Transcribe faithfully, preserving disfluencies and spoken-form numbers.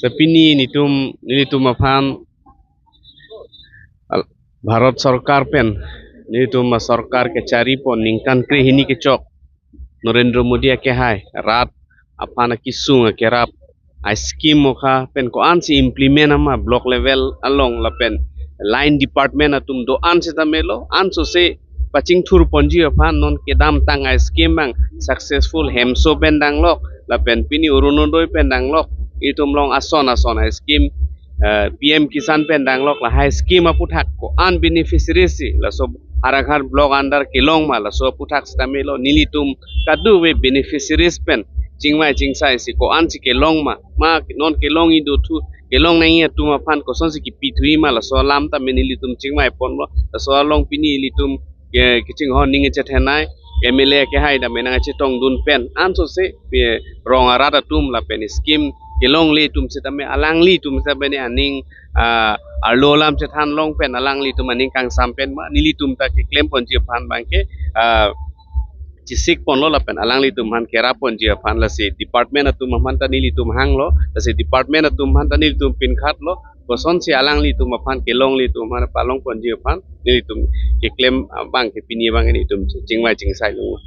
Te pini nelitum, nelitum aphan al- Bharat Sorkar pen nelitum asorkar kechari pon ningkan krehini kechok Narendra Modi akehai rat aphan akesung akerap a-scheme mokha pen ko-ansi implement ama block level along lapen line department atum do-an sitame lo, ansose pachingthur ponji aphan non kedamtang a-scheme abang successful, hemso pen danglok lapen pini Orunodoi pen danglok, itum along ason ason a-scheme, eh, P M Kisan pen danglok, lahai scheme aputhak ko-an beneficiaries si laso Howraghat block under kelong ma, laso aputhak sitame lo. Nelitum kadokave beneficiaries pen chingvai chingsai si ko-ansi kelong ma, ma non kelongji dothu, kelong nangji atum aphan kosonsi kipi thuji ma, laso alam tame nelitum chingvai ponlo. Laso along pini ilitum ke kachinghon ning chethenei M L A akehai dam nangchetongdun pen ansose pe rong arat atum lapen scheme kelongle atum sitame alanglitum sitame ne aning, ah, arlo alam chethan long pen alanglitum aning kangsam pen ma, nelitum ta keklem ponji aphan abangke, ah, chesik ponlo lapen alanglitum aphan kerap ponji aphan, lasi department atum aphan ta nelitum hanglo, lasi department atum aphan ta nelitum pinkhatlo, kosonsi alanglitum aphan kelongle atum aphan palong ponji aphan nelitum keklem abangke pini abang nelitum chingvai chingsai longlo.